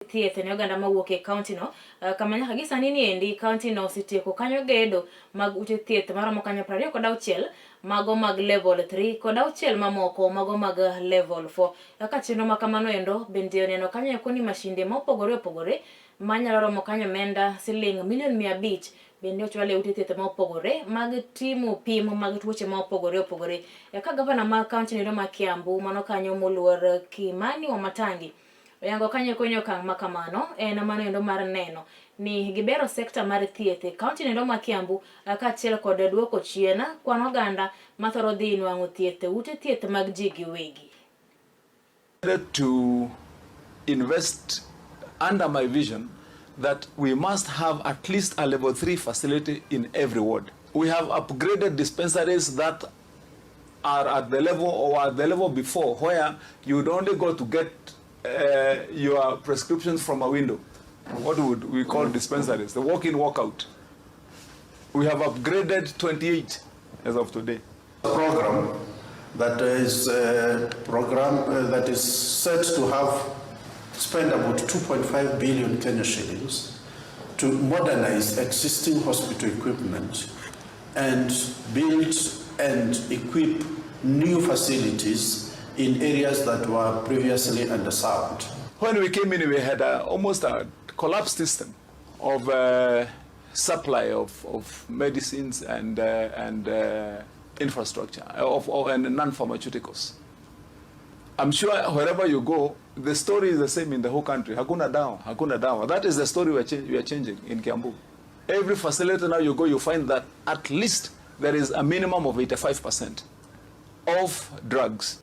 Thieth ne oganda mawuok e kaunti no, kama nyaka gi sani ni endi kaunti no osetieko kanyo gedo mag ute thieth maromo kanyo 26, mago mag level 3 kod auchiel mamoko mago mag level 4. Ka chenro ma kamano endo bende oneno kanyo eko ni mashinde ma opogore opogore manyalo romo kanyo omenda siling milion 500 bende ochwal e ute thieth ma opogore mag timo pim mag tuoche ma opogore opogore. Ka gavana ma kaunti no ma Kiambu mano kanyo moluor Kimani Wamatangi oyango kanyo eko ni okang' ma kamano en mano endo mar neno ni gibero sekta mar thieth e kaunti no endo ma Kiambu kaachiel kod duoko chien kwan oganda mathoro dhi nwang'o thieth e ute thieth mag ji giwegi. To invest under my vision that we must have at least a level 3 facility in every ward. We have upgraded dispensaries that are at the level or at the level before, where you would only go to get your prescriptions from a window. What would we call dispensaries? The walk-in, walk-out. We have upgraded 28 as of today. Program that is a program that is set to have spent about 2.5 billion Kenya shillings to modernize existing hospital equipment and build and equip new facilities in areas that were previously underserved. When we came in, we had almost a collapsed system of supply of medicines and infrastructure and non-pharmaceuticals. I'm sure wherever you go, the story is the same in the whole country. Hakuna dawa, hakuna dawa. That is the story we are changing in Kiambu. Every facility now you go, you find that at least there is a minimum of 85% of drugs.